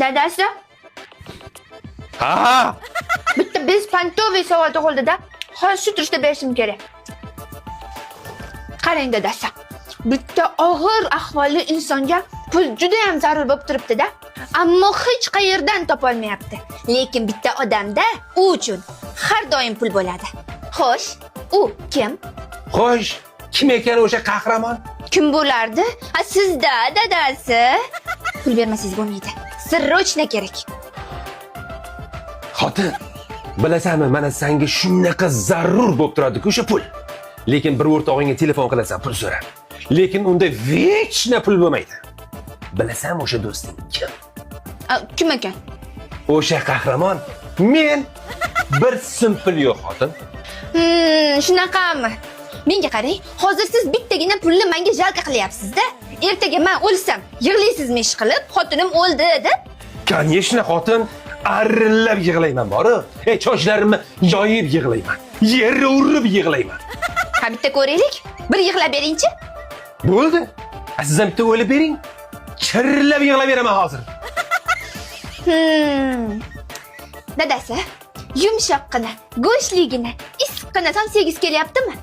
Dadasi, Ha, bitta беспонтовый savol tug'ildi-da. Hozir shu turishda berishim kerak. Qarang, dadasi. Bitta og'ir ahvolli insonga pul juda ham zarur bo'lib turibdi-da. Ammo hech qayerdan topolmayapti. Lekin bitta odamda u uchun har doim pul bo'ladi. Xo'sh, u kim? Xo'sh, kim ekan o'sha qahramon? Kim bo'lardi? A, sizda, dadasi. Pul bermasangiz bo'lmaydi. Срочно kerak. Xotin, bilasanmi, mana senga shunaqa zarur bo'lib turadi-ku o'sha pul. Lekin bir o'rtog'ingga telefon qilasan pul so'rab. Lekin unda вечно pul bo'lmaydi. Bilasanmi, o'sha do'sting kim? A, kim ekan? O'sha qahramon men. Bir so'm pul yo'q, xotin. Shunaqami? Menga qarang, hozir siz bittagina pulni menga жалко qilyapsiz-da. Ertaga men o'lsam, yig'laysizmi ish qilib, xotinim o'ldi deb? Конечно, xotin, arillab yig'layman borib. Ey, sochlarimni yoyib yig'layman. Yerga urib yig'layman. Ha, bitta ko'raylik. Bir yig'lab beringchi. Bo'ldi. A, siz ham bitta o'ylab bering. Chirillab yig'lab beraman hozir. Dadasi, yumshoqqina, go'shtligina, issiqqina somsa yegisi kelyaptimi?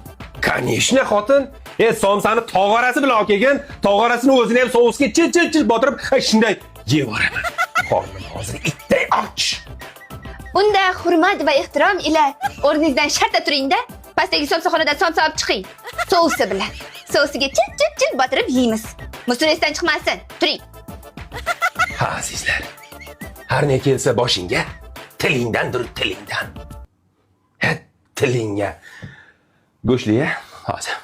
Конечно, xotin. E, somsani tog'orasi bilan olib kelgin, tog'orasini o'zini ham sousga chil chil chil botirib, shunday yevoraman. Qornim hozir itday och. Unda hurmat va ehtirom ila o'rningizdan shartta turingda, pastdagi somsaxonadan somsa olib chiqing. Sousi bilan. Sousiga chil chil chil botirib yeymiz. Musor esdan chiqmasin. Turing. Ha, azizlar. Har ne kelsa boshingga, tilingdandir, tilingdan. Ha, tilingga. Go'shtli, hozir.